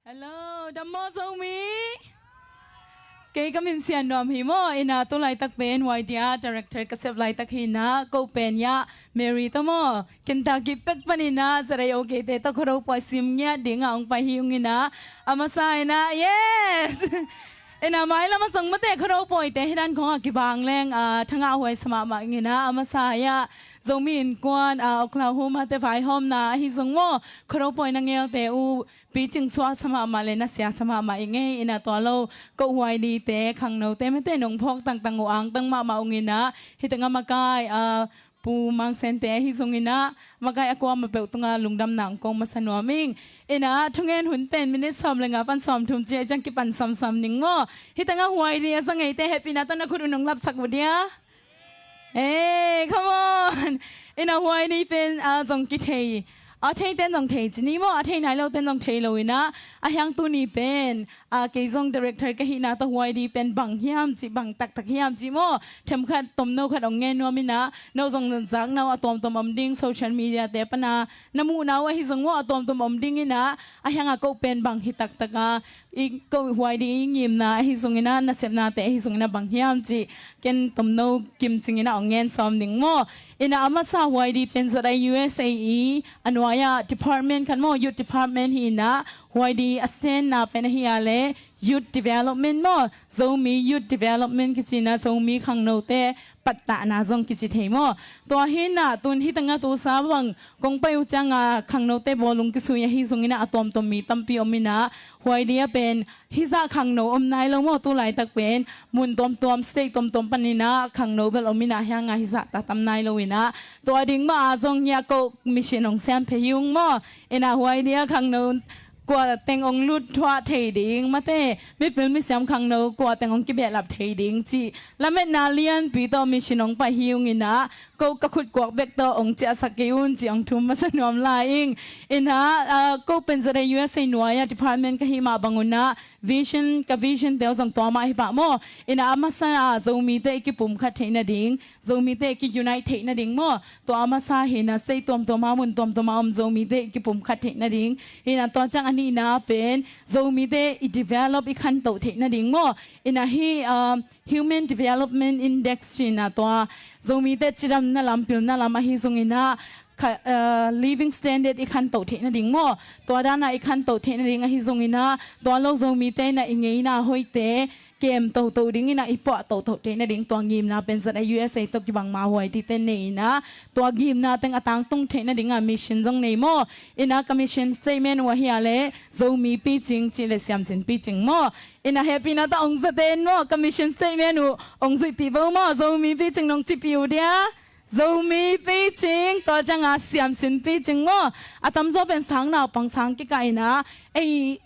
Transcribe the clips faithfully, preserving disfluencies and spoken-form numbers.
Hello, dam maw Zomi? Kei ka min Sian Nuam hi maw, ina tu laitak pen Y D A director ka sep laitak hi ina, ko pen ia Mary tawh maw, Kentucky pek pan ina, Z A O K te tawh khuado pawi sim ngiat ding a ong pai hi ung ina, a masa ina, yes! Ina mailam a zong mate khuado pawi te hi dan khong a kibang leng, a, thangah huai sa mahmah ing ina, a masa ia Zomi Innkuan, a, Oklahoma te vaihawmna ahi zong maw, khuado pawi na ngel te uh picing suah sa mahmah le na sia sa mahmah ing ei, ina tua lo ko huai dite khangnote mate nong phawk tangtang uh angtang mahmah ung ina, hi tangah makai, a, Pu Mang Sen te ahi zong ina, makai a kuamah peuh tungah lungdamna ong kong masa nuam ing. Ina thungen hun pen minute sawm le nga pan sawm thum ci a ciang kipan samsam ning maw. Hi tangah huai di a za ngei te hehpihna tawh na khut uh nong lapsak uh dia. Hey, come on! Ina huai ni pen, a, zong kithei. A thei ten zong thei ci ni maw, a thei nai lo ten zong thei lo ina, a hiang tuni pen, a, kei zong director ka hihna tawh huai di pen bang hiam ci, bang taktak hiam ci maw, themkhat tomno khat ong ngen nuam ina, no zong zak no a tuamtuam om ding, social media te pana na muhna uh ahi zong maw a tuamtuam om ding ina, a hiang a ko pen bang hi taktak a, i ko huai di i ngimna ahi zong ina, nasepnate ahi zong ina bang hiam ci, ken tomno kimcing ina ong ngen sawm ning maw. Ina a masa huai di pen Z A U S A i a nuai ah department khat maw, youth department hi ina, huai di a senna pen ahi a le youth development maw, Zomi youth development kici ina, Zomi khangnote pattahna zong kici thei maw. Tua hi ina tun hi tangah tu sa bang kong pai uh ciang a khangnote bawlung kisui ahi zong ina a tuamtuam mi tampi om ina, huai di a pen hizah khangno om nai lo maw, tu laitak pen mun tuamtuam, state tuamtuam pan ina khangno bel om ina, hiang a hizah ta tam nai lo ina, tua ding mah a zong hia ko mission ong siam phei hi ung maw. Ina huai di a khangno kua teng ong lut thuah thei ding mate, mipil misiam khangno kua teng ong kibehlap thei ding ci lametna lianpi tawh mission ong pai hi ung ina, ko ka khut kuak bek tawh ong ciahsak kei un ci ong thum masa nuam lai ing. Ina, a, ko pen Z A U S A nuai a department ka hih mah bang un ina, vision, ka vision te uh zong tua mah hi pah maw. Ina a masa a Zomite i kipumkhat theih nading, Zomite i ki-unite theih nading maw. Tua a masa hi ina, state tuamtuam a, mun tuamtuam a om Zomite i kipumkhat theih nading. Ina tua ciang a nihna pen Zomite i develop, i khantoh theih nading maw. Ina hi, um, Human Development Index ci ina tua Zomite cidamna lam, pilna lam ahi zong ina, kha-, uh, living standard i khantoh theih nading maw. Tua dan a i khantoh theih nading ahi zong ina, tua lo Zomite ina i ngeina hoihte kem toto ding ina, i puah toto theih nading tua ngimna pen Z A U S A tawh kibang mah huai dite nei ina, tua ngimna teng a tangtung theih nading a mission zong nei maw. Ina ka mission statement uh ahi a le Zomi picing ci le siamsin picing maw. Ina hehpihna tawh ong za ten maw, ka mission statement uh ong zuihpih vo maw, Zomi picing nong cipih uh dia. Zomi picing, tua ciang a siamsin picing maw. A tamzaw pen sang naupang sang kikah ina, ei,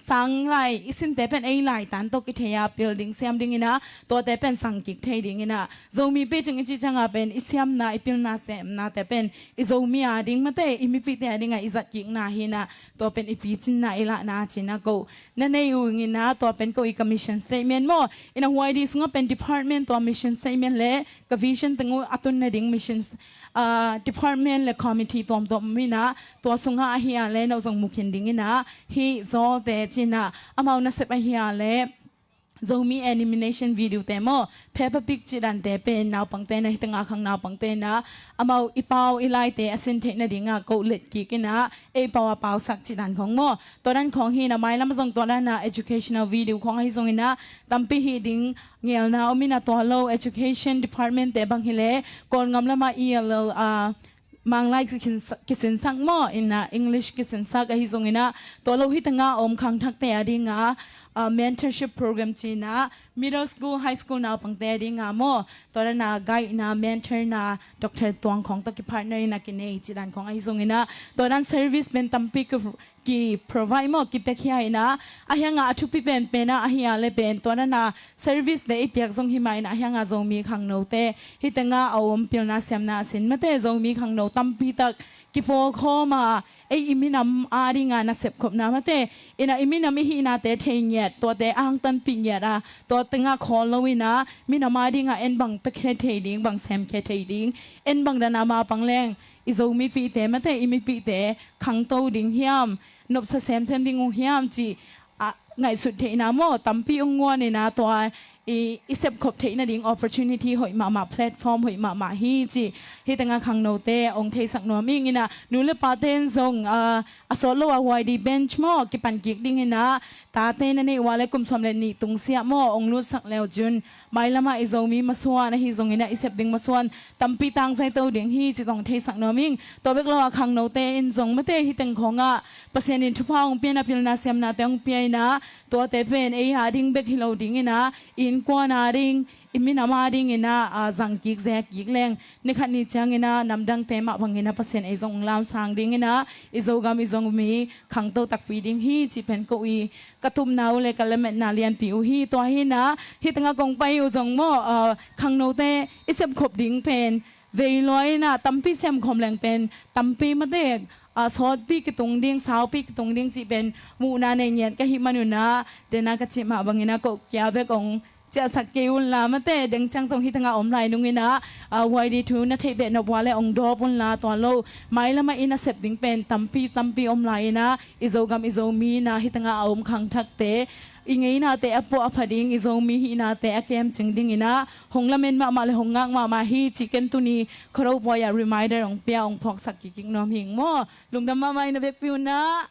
sang lai, i sinte pen ei lai tan tawh kithei a pil ding siam ding ina, tuate pen sang kik thei ding ina. Zomi picing i cih ciang a pen i siamna, i pilna, semnate pen i Zomi a ding mate, i mipihte a ding a i zat kikna hi ina, tua pen i picinna, i lahna ci ina ko na nei uh ing ina, tua pen ko i ka mission statement maw. Ina huai di sungah pen department tua mission statement le ka vision teng uh a tun nading missions, ah, department le committee tuamtuam om ina, tua sungah ahi a le no zong mu khin ding ina, hih Zawlte ci ina, amau nasep ahi a le Zomi animation video te maw, Peppa Pig ci dante pen naupangte ina, hi tangah khang naupangte ina, amau i pau i laite a sin theih nading a ko let kik ina, ei pau a pausak ci dan khong maw. Tua dan khong hi ina, mailam zong tua dan a educational video khong ahi zong ina, tampi hi ding ngelna om ina, tua lo education department te bang hi le, Kawlngam lam a E L L, ah, Manglai kisin, kisinsak maw ina, English kisinsak ahi zong ina, tua lo hi tangah a om khangthakte a ding a, ah, mentorship program ci ina, middle school, high school naupangte a ding a maw, tua dan a guide na, mentor na, Doctor Tuang khong tawh kipartner ina kinei ci dan khong ahi zong ina, tua dan service pen tampi ki ki provide maw, kipia khia ina, a hiang a a thupi penpen a ahi a le pen tua dan a service le i piak zong hi mah ina, a hiang a Zomi khangnote hi tangah a om pilna siamna a sin mate, Zomi khangno tampi tak kipawl khawm a, ei i minam a ding a nasep khopna mate, ina i minam i hihnate thei ngiat ngiat, tuate a hangtanpih ngiat a, tua tengah khawl lo in ah, minam a dingah en bang pia khia thei ding, bang sem khia thei ding, en bang dan a mapang leng i Zomipihte mate, i mipihte khangto ding hiam, nopsa semsem ding uh hiam cih a ngaihsut theihna maw, tampi ong guan in ah, tua i, i sepkhop theih nading opportunity hoih mahmah, platform hoih mahmah hi cih hih tengah khangnote ong theisak nuam ing in ah, nu le pate in zong, ah, a sawt lo a Y D bench maw, kipan kik ding in ah, tate na neih uh a leh kum sawm le nih tungsiah maw, ong lutsak le uh cin, mailam ah i Zomi masuan ahi zongin ah, i sep ding masuan tampi tangzai to ding hi cih zong theisak nuam ing. Tua bek lo a khangnote in zong mate, hih teng khawngah Pasian in thupha ong pia in ah, pilna siamnate ong pia in ah, tuate pen ei a ding bek hi lo ding in ah, i innkuan a ding, i minam a ding in ah, a zang kik, ze kik leng, ni khat ni ciangin ah namdangte mah bangin ah Pasian ei zong ong lamsang ding in ah, i Zogam i Zomi khangto takpi ding hi cih pen ko i, ka tupna uh le ka lametna lianpi uh hi. Tua hi in ah, hih tengah kong pai uh zong maw, ah, khangnote i sepkhop ding pen vei lua in ah, tampi semkhawm leng pen tampi mate, ah, sawtpi kitung ding, saupi kitung ding cih pen muhna nei ngiat ka hih man un ah, den a ka cih mah bangin ah ko kia bek ong ciahsak kei un la mate, deng ciang zong hih tengah om lai nung in ah, ah, Y D thu na theih beh nop uh a leh ong dawp un la, tua lo mailam ah i nasep ding pen tampi tampi om lai in ah, i Zogam i Zomi in ah hih tengah a om khangthakte i ngeinate a puah a pha ding, i Zomi hihnate a kemcing ding in ah hong lamen mahmah le hong ngak mahmah hi cih ken tuni Khuado pawi ah reminder ong pia, ong phawksak kik nuam hi ing maw. Lungdam mahmah in ah, vekpi un ah.